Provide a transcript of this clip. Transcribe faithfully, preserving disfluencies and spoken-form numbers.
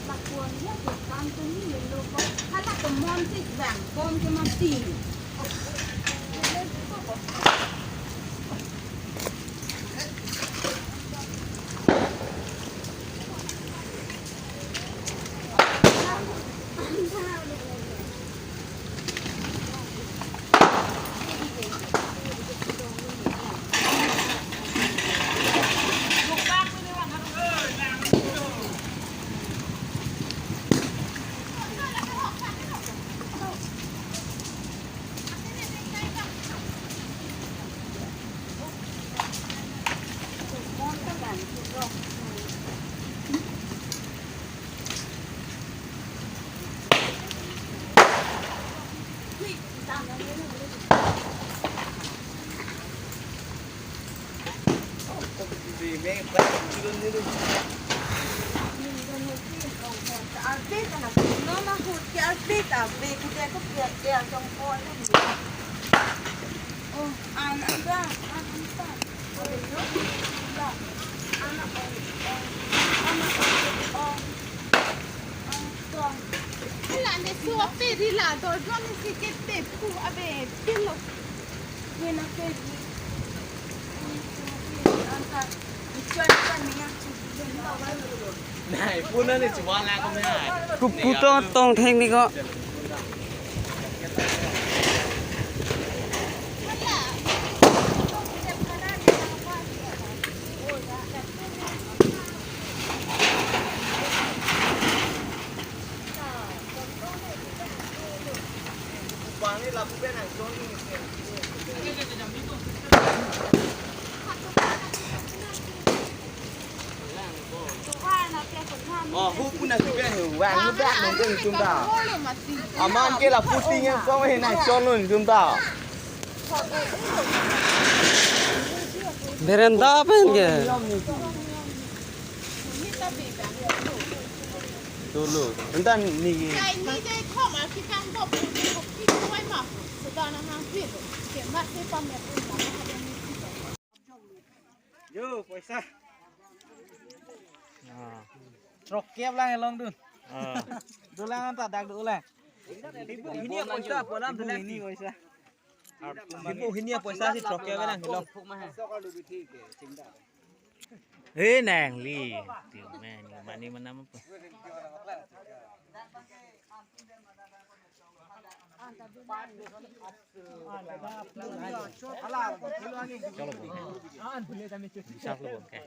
Lapuan ya, bukan tu ni yellow kok. Hala kemon si bang, bom ke mati. Hala ne suape rila, dorjon si ke tepu abe pilo. Kupu tong tong thek ni ko. Oh, hu puna kibe he, wang ni bak nong deng tum ta. Aman ke lapu ting yang song he nang chon nong tum ta. Berenda pen ke. Dulu, entan ni. Yo, poisa. Ah. Throk kep lang elong dun. Ah. Dolang anta dak dolang. Ibu hini poisa, polam dolang. Ibu hini poisa. Ibu hini poisa si throk kep lang elong. Eh, nangli. Tiu mani, mani mana apa? Chalo, bol. Bisa lo, bol, kayak.